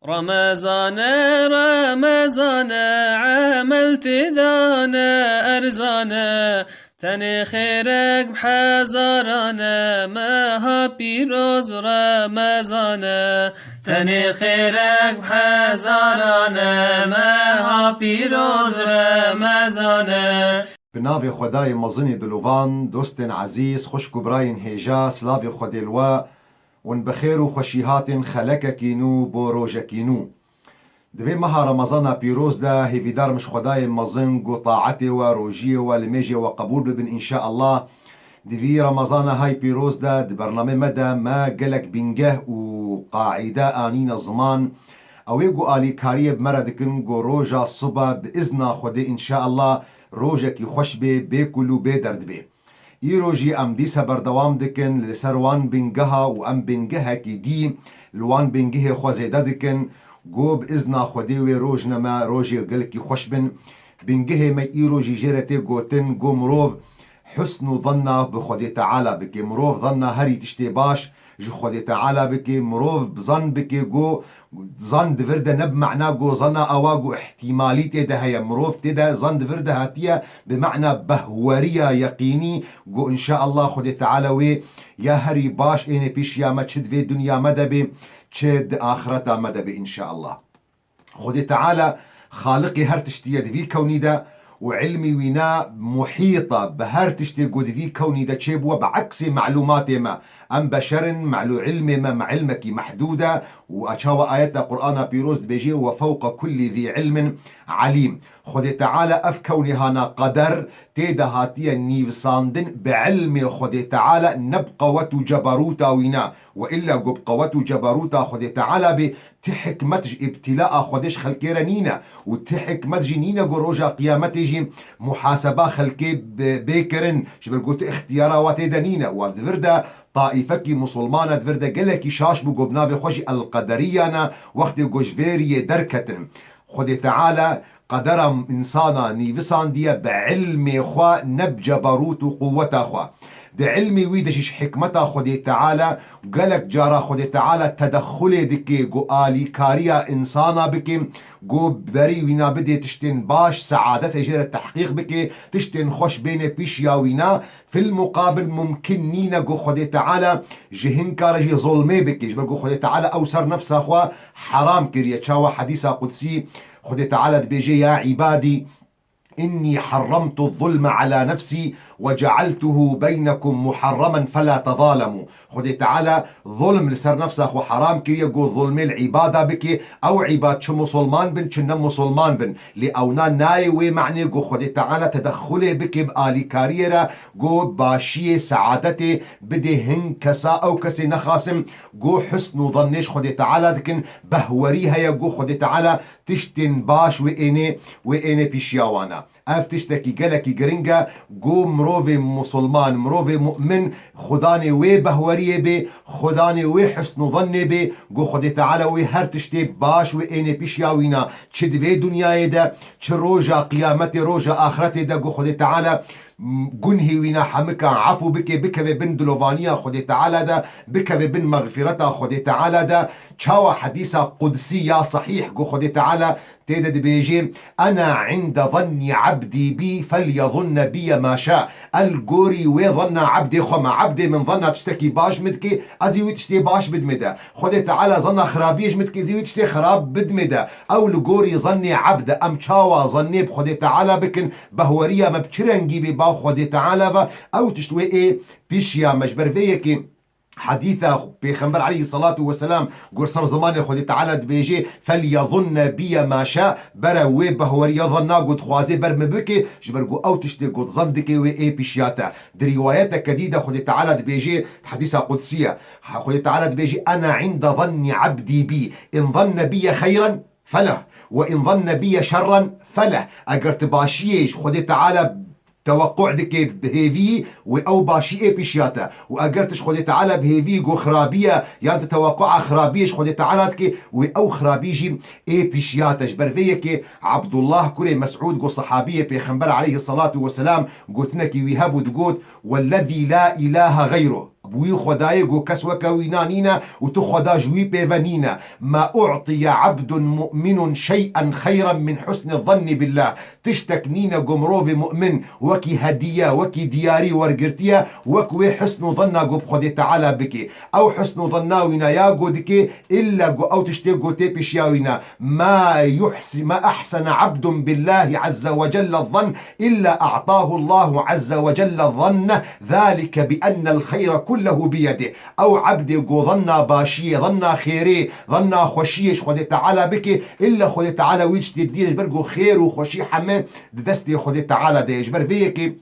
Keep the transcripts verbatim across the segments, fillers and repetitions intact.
Remezane, Remezane, emel tê de ne erzane. Tenê xêrek bi hezaran e, meha pîroz Remezan e. Tenê xêrek bi hezaran e, meha pîroz Remezan e. Bi navê Xwedayê mezinê dilovan, dostên ezîz, xwişk û birayên hêja, silavê Xwedê li we û bi xêr û xweşî hatin xelekekî nû bo rojekî nû. Di vê meha Remezana pîroz de hêvîdar im ji Xwedayê mezin ku taetê we, rojiyê we, limêjê we qebûl bibin înşeallah. Di vî Remezana hay pîroz de di bernamê me de me gelek bingeh û qaîde anîne ziman. Ew ê ku alîkariyê bi me re dikin ku roja sibe bi izna Xwedê înşeallah rojekî xweş bê, bê kul û bê derd bê. Îro jî em dîsa berdewam dikin li ser wan bingeha û em bingehekî dî li wan bingehê xwe zêde dikin. Go bi izna Xwedê wê rojne me rojê gelekî xweş bin. Bingehê me îro jî jê re tê gotin, go mirov husn û zanna bi Xwedê Teala bike. Mirov zanna herî tiştê baş ji Xwedê Teala bike. Mirov zan bike, go zan di vir de ne bi mena go zana awa go îhtîmalî tê de heye. Mirov tê de zan di vir de hatiye bi mena behweriya yeqînî, go înşeallah Xwedê Teala wê ya herî baş ênê pêşiya me, çi di vê dinya me de bê, çi di axireta me de bê înşeallah. Xwedê Teala xaliqê her tiştî ye di vî kewnî de û ilmî wî ne muhît e bi her tiştê ku di vî kewnî de çêbûye, bi eksê melûmatê me. Em beşer in, melû-, ilmê me, me ilmekî mehdûd e û a çawa ayeta Qur'ana pîroz dibêje, "We fewqa kullî zî ilmin alîm." Xwedê Teala ev kewnê hana qeder tê de hatiye nîvisandin bi ilmê Xwedê Teala, ne bi qewet û ceberûta wî ne. We illa ku bi qewet û ceberûta Xwedê Teala bê, ti hikmet ji îbtîlaa Xwedê ji xelkê re nîne û ti hikmet jî nîne ku roja qiyametê jî muhaseba xelkê bi-, bê kirin, ji ber ku ti îxtiyara wa tê de nîne. Û ev di vir de taîfekî musulman e, di vir de gelekî şaş bû ku bi navê xwe jî El-Qederiya ne, wextê ku ji vê riyê derketin. Xwedê Teala qedera însana nîvisandiye bi ilmê xwe, ne bi cebarût û quweta xwe. Di ilmê wî de jî ji hikmeta Xwedê Teala, gelek cara Xwedê Teala tedexulê dike ku alîkariya însana bike, ku berî wîna bidê tiştên baş, seadetê jê re tehqîq bike, tiştên xweş bêne pîşiya wîna. Fil muqabil mumkin nîne ku Xwedê Teala ji hinka re jî zulmê bike, ji ber ku Xwedê Teala ew ser nefsa xwe heram kiriye. Çawa hedîsa qudsî Xwedê Teala dibêje, "Ya îbadî, innî herremtu zulme ala nefsî ve cealtuhu beynekum muharremen fela tezalemu." Xwedê Teala zulm li ser nefsa xwe heram kiriye, got, zulmê li îbada bike, ew îbad çi musulman bin, çi ne musulman bin. Lê ewna nayê wê me'nê, got, Xwedê Teala tedexulê bike bi alîkariyê re, got, başiyê, seadetê bidê hin kesa, ew kesê nexasim, got, husn û zannê ji Xwedê Teala dikin, behwerî heye, got, Xwedê Teala tiştên baş wê ênê, wê ênê pîşiya wan e. Ev tiştekî gelekî giring e, ku mirovê musulman, mirovê mu'min, xudanê wê behweriyê bê, xudanê wê husn û zannê bê, ku Xwedê Teala wê her tiştê baş wê ênê pîşiya wîna, çi di vê dinyayê de, çi roja qiyametê, roja axretê de, ku Xwedê Teala, m, gunhê wîna hemika efû bike, bikeve bin dilovaniya Xwedê Teala de, bikeve bin mexfireta Xwedê Teala de. Çawa hedîsa qudsî ya sehîh, ku Xwedê Teala tê de dibêje, "Ena inde zannî ebdî bî, felyezunne biyye ma şa." El gorî wê zanna ebdê xwe me. Ebdê min zanna tiştekî baş min dike, ez ê wî tiştê baş bidmê de. Xwedê Teala zanna xirabiyê ji min dike, ez ê wî tiştê xirab bidmê de. Ew li gorî zannê ebd e. Em çawa zannê bi Xwedê Teala bikin, behweriya me bi çi rengî bê ba Xwedê Teala ve, ew tişt wê ê pîşiya me. Ji ber vê yekê Hedîsa Pêxember aleyhisselatu vesselam gur ser zimanê Xwedê Teala dibêje, "Felyezunne biyye ma şa", bere wê behweriya zanna ku dixwaze ber min bike, ji ber ku ew tiştê ku zan dike wê ê pîşiya te. Di rîwayeteke dî de Xwedê Teala dibêje, hedîsa qudsî ye. Ha, Xwedê Teala dibêje, "Ena inde zannî ebdî bî, in zanne biyye xeyren feleh, ve in zanne biyye şerren feleh." Eger tu başiyê ji Xwedê Teala teweqû dike bi hêvî, wê ew başî ê pîşiya te. Û eger tu ji Xwedê Teala bi hêvî got xirabî ye, yan tu teweqûa xirabiyê ji Xwedê Teala dike, wê ew xirabî jî ê pîşiya te. Ji ber vê yekê Abdullah kurê Mesûd got, sehabiyê Pêxember aleyhisselatu vesselam gotinekî wî hebû, digot, "Wellezî la îlahe xeyruh." Wî Xwedayê ku kes weke wî na nîne û tu Xweda ji wî pê ve nîne. "Ma u'tiye abdun mu'minun şey'en xeyran min husni zanni billah." Tiştek nîne ku mirovê mu'min wekî hediye, wekî diyarî wergirtiye, wek wê husn û zanna ku bi Xwedê Teala bike. Ew husn û zanna wîna ya ku dike, illa ku ew tiştê ku tê pişiya wîna. "Ma yuhsi-, ma ahsene abdun billahi azze ve celle zan, illa a'tahu Allahu azze ve celle zanne, zalike bi ennel xeyre kullehu biyedih." Ew ebdê ku zanna başiyê, zanna xêrê, zanna xweşiyê ji Xwedê Teala bike, illa Xwedê Teala wî tiştê dîre ji ber ku xêr û xweşî heme di destê Xwedê Teala de ye. Ji ber vê yekê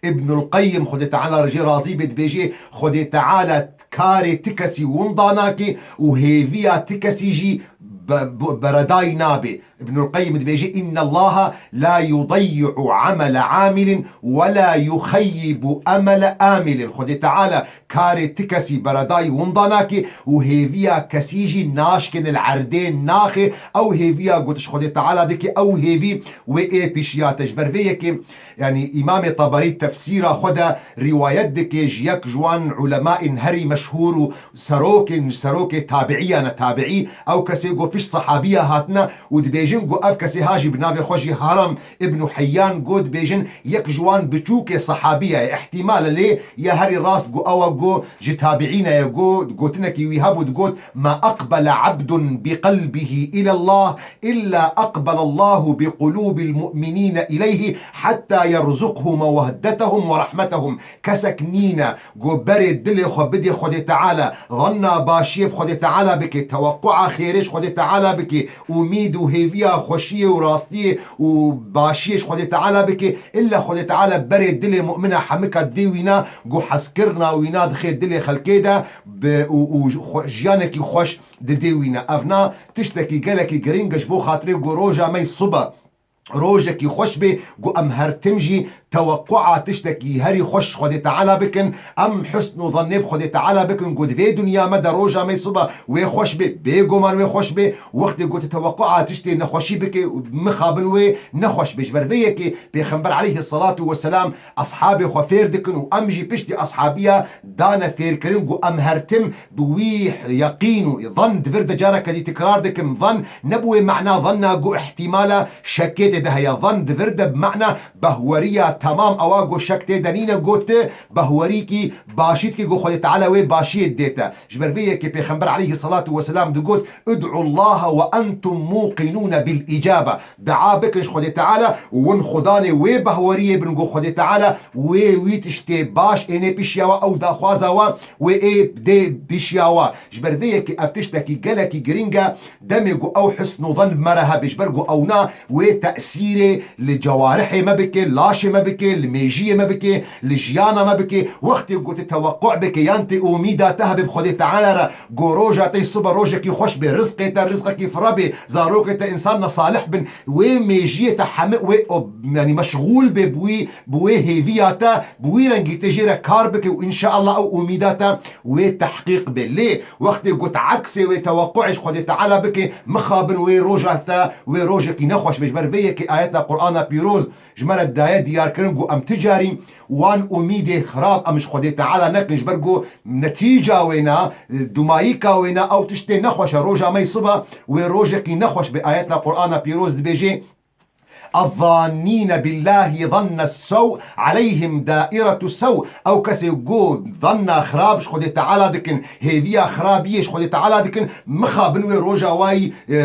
Îbnul Qeyyim, Xwedê Teala re jê razî be, dibêje, Xwedê Teala karê ti kesî winda nake û hêviya ti kesî jî be-, be-, beredayî nabe. Îbnul Qeyyim dibêje, "Innallaha la yudayyi'u amele amilin ve la yuxeyyibu amele amilin." Xwedê Teala karê ti kesî beredayî winda nake û hêviya kesî jî naşkêne li erdê naxe. Ew hêviya ku tu ji Xwedê Teala dike, ew hêvî wê ê pişiya te. Ji ber vê yekê, yanî Îmamê Teberî tefsîra xwe de rîwayet dike ji yek ji wan ulemayên herî meşhûr û serokên, serokê tabiîyan e, tabiî, ew kesê ku pişt sehabiya hatine û dibêjin ku ev kesê ha jî bi navê xwe jî Haram Îbnû Heyyan, ku dibêjin yek ji wan biçûkê sehabiya ye, îhtîmal e, lê ya herî rast ku ew e ku ji tabiîne ye, ku gotinekî wî hebû, digot, "Ma aqbele abdun bi qelbihi ilallah illa aqbelallahu bi qulubil mu'minîne ileyhi hatta yerzuqhu meweddetehum ve rahmetehum." Kesek nîne ku berê dilê xwe bidê Xwedê Teala, zanna başiyê bi Xwedê Teala bike, tewequa xêrê ji Xwedê Teala bike, umîd û hêviya xweşiyê û rastiyê û başiyê ji Xwedê Teala bike, illa Xwedê Teala berê dilê mu'mina hemika dê wîna, ku hezkirina wîna dixê dilê xelkê de bi, û, û xwe-, jiyanekî xweş didê wîna. Ev na tiştekî gelekî giring e ji bo xatirê ku roja me yê sibe rojekî xweş bê, ku em her tim jî tewequa tiştekî herî xweş ji Xwedê Teala bikin, em husn û zannê bi Xwedê Teala bikin, ku di vê dinya me de roja me yê sibe wê xweş bê, bêguman wê xweş bê, wextê ku tu tewequa tiştê nexweşî bike, mixabin wê nexweş bê. Ji ber vê yekê Pêxember aleyhisselatu vesselam eshabê xwe fêr dikin û em jî piştî eshabiya dane fêrkirin ku em her tim bi wî yeqîn û zan di vir de, careke dî tikrar dikim, zan ne bi wê mena zanna ku îhtîmala şekê tê de heye. Zan di vir de bi mena behweriya temam, ewa ku şek tê de nîne, ku tu behwerîkî başî dikî, ku Xwedê Teala wê başiyê didê te. Ji ber vê yekê Pêxember aleyhisselatu vesselam digot, "Ud'ullaha ve entum muqinûne bil îcabe." Dua bikin ji Xwedê Teala û win xudanê wê behweriyê bin, ku Xwedê Teala wê wî tiştê baş ênê pişiya we, ew daxwaza we wê ê dê pişiya we. Ji ber vê yekê ev tiştekî gelekî giring e, demê ku ew hisn û zan bi me re hebe, ji ber ku ew na wê tesîrê li cewarihê me bike, laşê me bike, li mêjiyê me bike, li jiyana me bike. Wextê ku tu tewequ bike yan tê umîda te hebe bi Xwedê Teala re, ku roja te yê sibe rojekî xweş be, rizqê te rizqekî fire be, zarokê te însanna salih bin, wê mêjiyê te heme wê o, yanî meşxûl be bi wî, bi wê hêviya te, bi wî rengî tê jê re kar bike û înşeallah ew umîda te wê tehqîq be. Lê wextê ku tu eksê wê tewequê ji Xwedê Teala bike, mixabin wê roja te wê rojekî nexweş be. Ji ber vê yekê ayeta Qur'ana Pîroz ji me re daye diyarkirin ku em ti carî wan umîdê xirab em ji Xwedê Teala nekin, ji ber ku netîca wê na, dumayîka wê na, ew tiştê nexweş e. Roja me yê sibe wê rojekî nexweş be. Ayeta Qur'ana Pîroz dibêje, "Ezzannîne billahî zanne sew, aleyhim dairetu sew." Ew kesê ku zanna xirab ji Xwedê Teala dikin, hêviya xirabiyê ji Xwedê Teala dikin, mixabin wê roja wayî, e,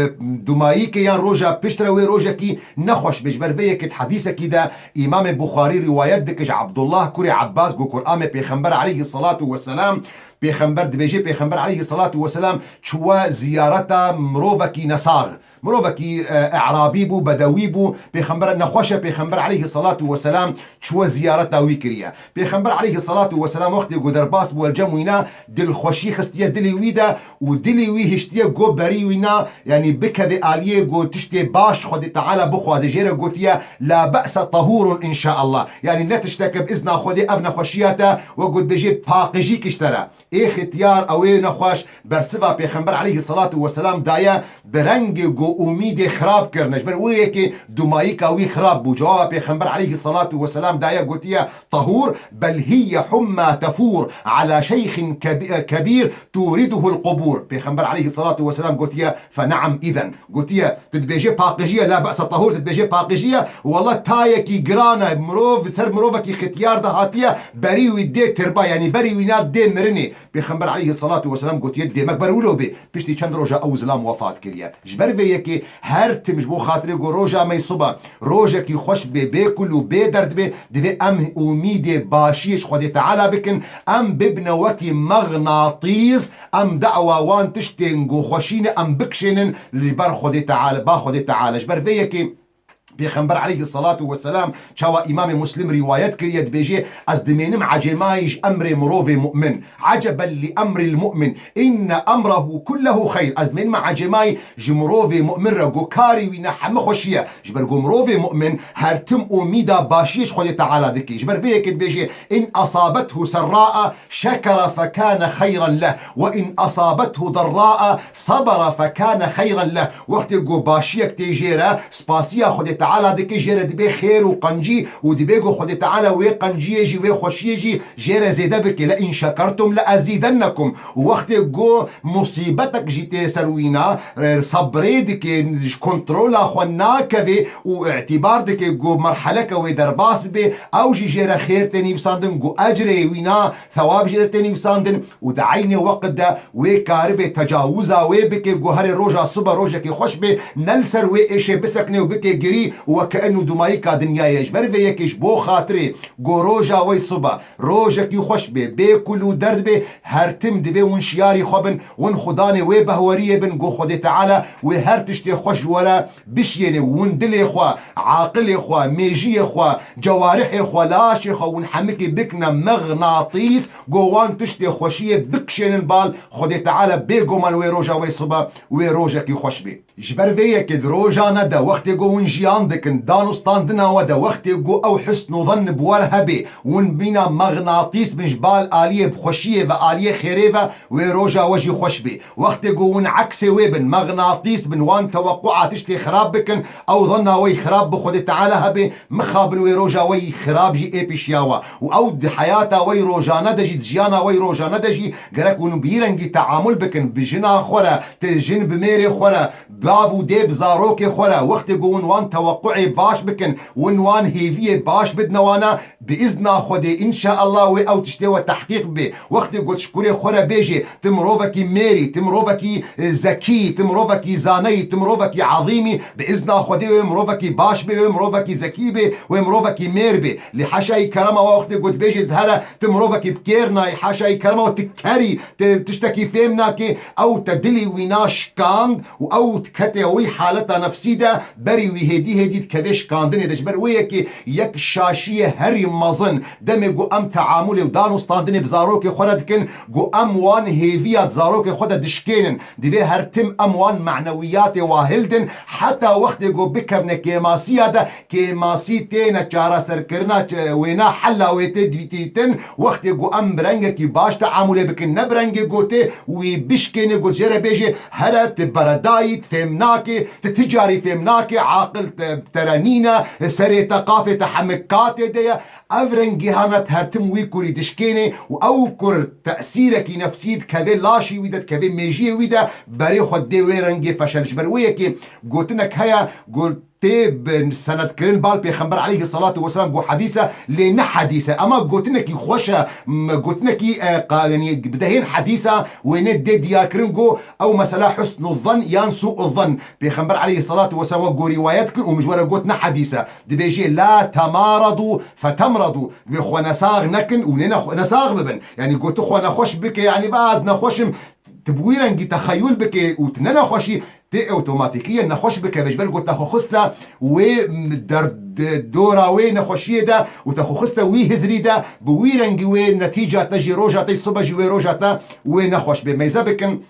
dumayîkê yan roja piştre wê rojekî nexweş be. Ji ber vê yekê di hedîsekî de Îmamê Buxarî rîwayet dike ji Abdullah kurê Abbas, ku kuramê Pêxember aleyhisselatu vesselam, Pêxember dibêje, Pêxember aleyhisselatu vesselam çûwe ziyareta mirovekî nesax. Mirovekî, e, e'rabî bû, bedewî bû, pêxember nexweş e, pêxember aleyhisselatu vesselam çûwe ziyareta wî kiriye. Pêxember aleyhisselatu vesselam wextê ku derbas bû, el cem wîna dilxweşî xistiye dilê wî de û dilê wî hiştiye ku berî wîna, yanî bikeve aliyê ku tiştê baş Xwedê Teala bixwaze, jê re gotiye, "La be'se tahûrun înşeallah." Yanî ne tişteke bi izna Xwedê ev nexweşiya te, wek ku dibêje, paqijî kişte re. Ê xitiyar, ew ê nexweş, bersiva Pêxember aleyhisselatu vesselam daye, bi rengê ku Umîdê xirab kirine. Ji ber wê yekê dumayîka wî xirab bû. Cewaba Pêxember aleyhî salatu weselam daye, gotiye, "Tahûr, bel hiye humma tefûr ala şeyxin kebi-, kebîr turiduhul qubûr." Pêxember aleyhî salatu weselam gotiye, "Fe neam izen." Gotiye, "Tu dibêjê paqijî ye, la be'se tahûr, tu dibêjê paqijî ye." Wela tayekî giran e, mirov, ser mirovekî xitiyar de hatiye, berî wî dê tirba, yanî berî wîna dê mirinê. Pêxember aleyhî salatu weselam gotiye, "Dê me ber wilo bê." Piştî çend roja ew zilam wefat kiriye. Ji ber vê yekê her tim ji bo xatirê ku roja me yê sibe rojekî xweş bê, bê kul û bê derd bê, divê em umîdê başiyê ji Xwedê Teala bikin, em bibine wekî mexnatîs, em dawa wan tiştên ku xweşî ne, em bikişênin li ber Xwedê Teala, ba Xwedê Teala. Ji ber vê yekê Pêxember aleyhî salatu weselam, çawa Îmamê Muslim rîwayet kiriye, dibêje, "Ez dimênim ecêmayî ji emrê mirovê mu'min. Eceben li emril mu'min. Inne emrehu kullehu xeyr." Ez dimênim ecêmayî ji mirovê mu'min re, ku karê wî ne heme xweşî ye. Ji ber ku mirovê mu'min her tim umîda başiyê ji Xwedê Teala dike. Ji ber vê yekê dibêje, "In asabethu serraa şekere fekane xeyran leh. Ve in asabethu derraa sabere fekane xeyran leh." Wextê ku başiyek tê jê re, spasiya Xwedê Teala dike, jê re dibe xêr û qencî û dibe ku Xwedê Teala wê qenciyê jî, wê xweşiyê jî jê re zêde bike. "Le in şekertum le ezîdennekum." Û wextê ku musîbetek jî tê ser wîna, e, sebrê dike, ji kontrola xwe nakeve û îtîbar dike ku merheleke wê derbas be, ew jî jê re xêr tê nivîsandin, ku ecrê wîna, thewab jê re tê nivîsandin. Û di eynê weqt de wê karibe tecawuza wê bike, ku herê roja sibe rojekê xweş be, ne li ser wê êşê bisekine û bike girî û weke eno dumayîka dinyayê. Ji ber vê yekê ji bo xatirê ku roja wê sibe rojekî xweş be, bê kul û derd be, her tim divê hûn şiyarî xwe bin, hûn xudanê wê behweriyê bin, ku Xwedê Teala wê her tiştê xweş ji we re bişiyêne, hûn dilê xwe, aqilê xwe, mêjiyê xwe, cewarihê xwe, laşê xwe, hûn hemikî bikine mexnatîs, ku wan tiştê xweşiyê bikişênin bal Xwedê Teala. Bêguman wê roja wê sibe wê rojekî xweş bê. Ji ber vê yekê di rojane de, wextê ku hûn jiyan dikin, dan û standina we de, wextê ku ew husn û zann bi we re hebe, hûn bîna mexnatîs bin ji bal aliyê xweşiyê ve, aliyê xêrê ve, wê roja we jî xweş bê. Wextê ku hûn eksê wê bin, mexnatîs bin, wan tewequa tiştê xirab bikin, ew zanna we yî xirab bi Xwedê Teala hebe, mixabin wê roja we yî xirab jî ê pêşiya we. Û ew di heyata we yî rojane de jî, di jiyana we yî rojane de jî, gerek hûn bi yî rengî teamul bikin, bi jina xwe re, ti jin bi mêrê xwe re, bav û dê bi zarokê xwe re, wextê ku hûn wan tewequê baş bikin, hûn wan hêviyê baş bidine wana, bi izna Xwedê, înşaallah wê ew tiştê we tehqîq bibe. Wextê ku tu ji kurê xwe re bêjê, tu mirovekî mêr î, tu mirovekî, e, zekî yî, tu mirovekî zane yî, tu mirovekî ezîm î, bi izna Xwedê wê mirovekî baş bê, wê mirovekî zekî bê, wê mirovekî mêr bê. Lê haşayî kerema we wextê ku dibêjê di here, tu mirovekî bi kêr nayî, haşayî kerema we tu ker î, tu tiştekî fêm nakê, ew te dilê wîna şikand û ew dikete wî haleta nefsî de, berî wî hêdî hêdî dikeve şikandinê de. Ji ber wê yekê yek şaşiyê herî mezin, demê ku em teamulê û dan û standinê bi zarokê xwe re dikin, ku em wan hêviya di zarokê xwe de dişkênin. Divê her tim em wan manewiyatê wa hildin, heta wextê ku bikevne kêmasiya de, kêmasî têne çareserkirina ç-, wêna hela wê tê dîtin, wextê ku em bi rengekî baş teamulê bikin, ne bi rengê ku tê wî bişkêne, ku jê re bêjê, here tu beredayî, tu fêm nakê, tu ti carî fêm nakê, aqil te, te re nîne, serê te qafê te hemik katê de ye. Ev rengî hana di her tim wî kurî dişkênê û ew kur tesîrekî nefsî dikeve laşî wî de, dikeve mêjiyê wî de, berê xwe dê wê rengê feşel. Ji ber wê yekê gotinek heye, got tê bi senedkirin bal Pêxember aleyhî salatu weselam, got hedîs e, lê ne hedîs e. Ema gotinekî xweş e, m-, gotinekî, e, qa-, yanî bi dehên hedîs e, wênê dê diyarkirin, got ew mesela husnu zan yan sû'u zan. Pêxember aleyhî salatu weselam wek got rîwayet kir û min ji we re got ne hedîs e. Dibêjê, "La temaradu fetemradu." Dibê xwe nesax nekin û nê nexwe-, nesax bibin. Yanî got tu xwe nexweş bike, yanî va ez nexweş im, tu bi wî rengî texeyul bike û tu ne nexweşî, tê otomatîkî ye nexweş bikeve. Ji ber got te xwe xiste wê der-, de-, dora wê nexweşiyê de û te xwe xiste wî hizrî de, bi wî rengî wê netîca te jî roja te, sibe jî wê roja te wê nexweş bê. Meyze bikin.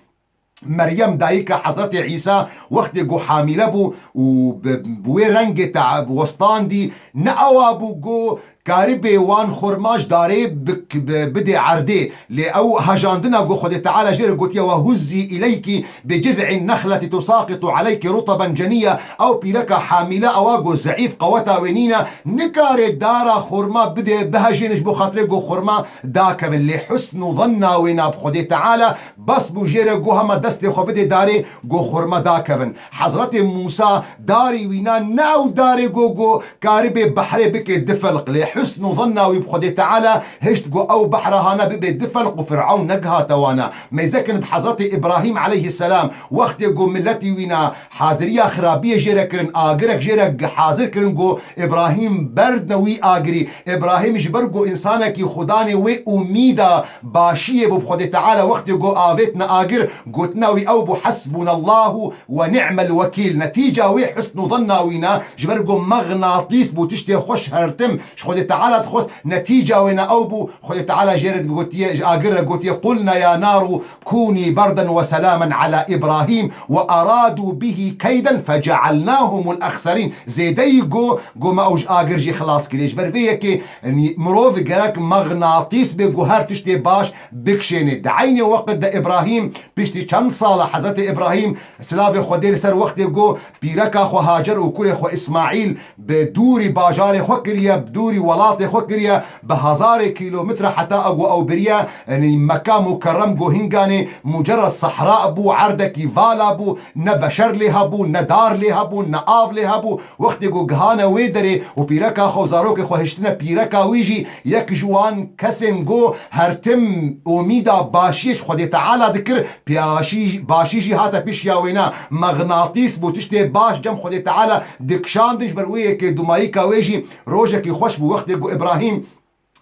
Meryem dayika Hezretê Îsa wextê ku hamîle bû û bi, bi wê rengê te westandî, ne ewa bû ku karibê wan xurma ji darê bik-, bi-, bidê erdê. Lê ew hejandina ku Xwedê Teala jê re gotiye, "Ve huzzî ileyki bi ciz'in nexleti tusaqitu aleyki rutaben ceniyya." Ew pîreka hamîle ewa ku zeîf qeweta wê nîne, nikare dara xurma bidê, bihejêne ji bo xatirê ku xurma dakevin. Lê husn û zanna wê na bi Xwedê Teala bes bû jê re ku hema destê xwe bidê darê ku xurma dakevin. Hezretê Mûsa darî wîna ne ew darê ku, ku karibê behrê bike du felq. Lê husn û zanna wî bi Xwedê Teala hişt ku ew behra hana bibe du felq û Fir'ewn negihate wana. Mêzekin bi Hezretê Îbrahîm aleyhisselam, wextê ku miletî wîna haziriya xirabiyê jê re kirin, agirek jê re hazir kirin ku Îbrahîm berdine wî agirî. Îbrahîm ji ber ku însanekî xudanê wê umîda başiyê bû bi Xwedê Teala, wextê ku avêtine agir, gotina wî ew bû, "Hasbunallahu ve ni'mel wekîl." Netîca wê husn û zanna wî ne, ji ber ku mexnatîs bû, tiştê xweş her tim ji Xwedê Teala dixwest. Netîca wê ne ew bû, Xwedê Teala jê re gotiye, ji agir re gotiye, "Qulna ya naru kûnî berden ve selamen ala Îbrahîm ve aradu bihî keyden fecealnahumul exserîn." Zêdeyî go, go me ew ji agir jî xilas kiriye. Ji ber vê yekê, yanî mirov gerek mexnatîs bê ku her tiştê baş bikişêne. Di eynê weqt de Îbrahîm, piştî çend sala Hezretê Îbrahîm, silavê Xwedê li ser, wextê ku pîreka xwe Hacer û kurê xwe Îsmaîl bi dûrî bajarê xwe kiriye, bi dûrî welatê xwe kiriye, bi hezarê kîlometre heta ew, ew biriye, yanî Meka Mukerrem ku hinganê mucerred sehra bû, erdekî vala bû, ne beşer lê hebû, ne dar lê hebû, ne av lê hebû. Wextê ku gihane wê derê û pîreka xwe û zarokê xwe hiştine pîreka wî jî, yek ji wan kesên ku her tim umîda başiyê ji Xwedê Teala dikir, piyasî-, başî jî hate pêşiya wêna. Mexnatîs bû, tiştê baş cem Xwedê Teala dikişandin, ji ber wê yekê dumayîka wê jî rojekî xweş bû. Wextê ku Îbrahîm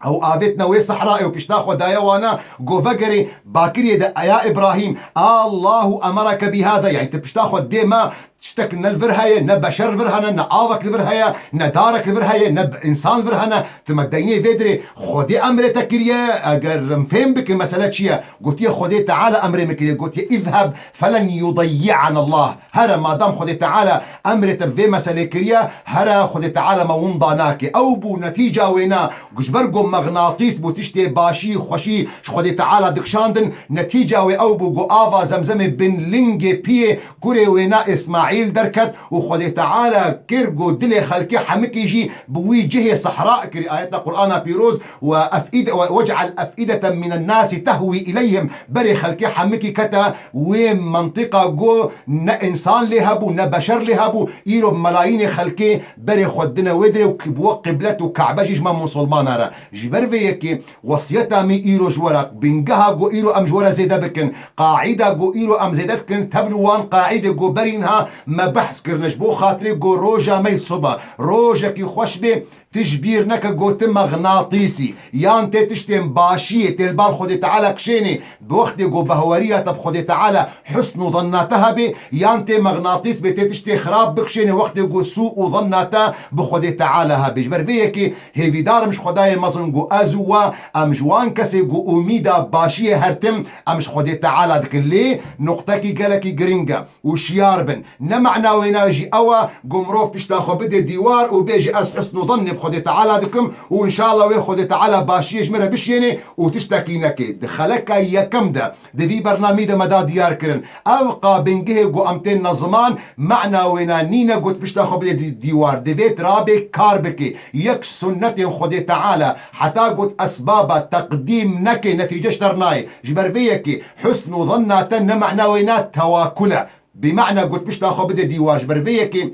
ew avêtine wê sehrayê û pişta xwe daye wana, go vegerê bakiriyê de, "Eya Îbrahîm, Allahu emereke bihada?" Yanî tu pişta xwe dê me tiştek ne li vir heye, ne beşer li vir hene, ne avek li vir heye, ne darek li vir heye, ne b-, însan li vir hene. Tu me deynê vê dirê Xwedê emrê te kiriye, eger em fêm bikin mesele çi ye? Gotiye, "Xwedê Teala emrê min kiriye." Gotiye, "Îzheb felen yudeyyi'anallah." Here, madam Xwedê Teala emrê te bi vê meselê kiriye, here Xwedê Teala me winda nake. Ew bû netîca wêna, ji ber ku mexnatîs bû, tiştê başî, xweşî ji Xwedê Teala dikişandin, netîca wê ew bû ku ava Zemzemê bin lingê piyê kurê wêna Îsmaîl derket û Xwedê Teala kir ku dilê xelkê hemikî jî bi wî cihê sehra kirî. Ayeta Qur'ana pîroz, "Ve ef'ide-, ve, vec'al ef'ideten minen nasi tehwi ileyhim." Berê xelkê hemikî kete wê mentiqa ku ne însan lê hebû, ne beşer lê hebû. Îro melayînê xelkê berê xwe dine wê dirê û ki-, bi we qiblet û Kabe jî ji me musulmana re. Ji ber vê yekê wesiyeta min îro ji we re, bingeha ku îro em ji we re zêde bikin, qaîda ku îro em zêde dikin, tevlî wan qaîdê ku berî niha me behs kirine, ji bo xatirê ku roja me yê sibe rojekî xweş bê, tu ji bîr neke ku tu mexnatîsî, yan tê tiştên başiyê tê li bal Xwedê Teala kişênê, bi wextê ku behweriya te bi Xwedê Teala, husn û zanna te hebê, yan tê mexnatîs bê tê tiştê xirab bikişênê, wextê ku sû û zanna te bi Xwedê Teala hebê. Ji ber vê yekê hêvîdar im ji Xwedayê mezin ku ez û we, em ji wan kesê ku umîda başiyê her tim em ji Xwedê Teala dikin. Lê nuqtekî gelekî giring e. Û şiyar bin. Ne mena wêna jî ew e ku mirov pişta xwe bide dîwar û bêje, "Ez husn û zannê bi Xwedê Teala dikim û înşallah wê Xwedê Teala başiyê ji min re bişiyênê û tiştekî neke." Di xeleka yekem de, di vî bernamî de me da diyar kirin. Ev qa bingehê ku em tên ne ziman, mena wêna nîne ku tu pişta xwe bide dî-, dîwar. Divê tu rabê kar bike. Yek ji sunnetên Xwedê Teala, heta ku tu esbaba teqdîm neke, netîce ji te re nayê. Ji ber vê yekê husn û zanna te ne mena wêna tewakul e. Bi mena ku tu pişta xwe bide dîwar. Ji ber vê yekê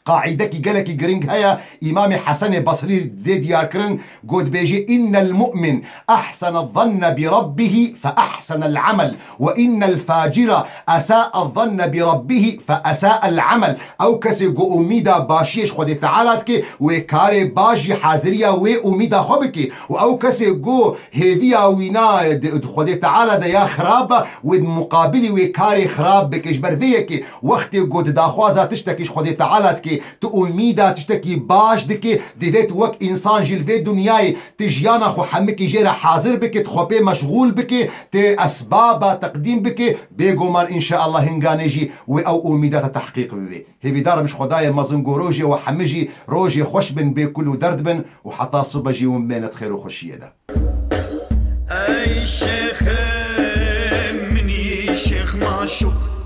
qaîdekî gelekî giring heye, Îmamê Hesenê Basrî dê diyar kirin, ku dibêje, "Innel mu'min ehsene zanne bi Rabbihî fe ehsenel amel, ve innel facira esae zanne bi Rabbihî fe esael amel." Ew kesê ku umîda başiyê ji Xwedê Teala dike, wê karê baş jî haziriya wê umîda xwe bike. Û ew kesê ku hêviya wî na di, di Xwedê Teala de ya xirab e, wê di muqabilî wê karê xirab bike. Ji ber vê yekê wextê ku tu daxwaza tiştekî ji Xwedê Teala dike, Tu umîda tiştekî baş dikî, divê tu wek însan jî li vê dinyayê tu jiyana xwe hemikî jê re hazir bikî, tu xwe pê meşxûl bikî, tu esbaba teqdîm bikî, bêguman înşeallah hinganê jî wê ew umîda te tehqîq bibe. Hêvîdar im ji Xwedayê mezin ku rojê we hemî jî rojê xweş bin, bê kul û derd bin û heta sibe jî win mêne di xêr û xweşiyê de. Ey şêxê minî şêx maşûq.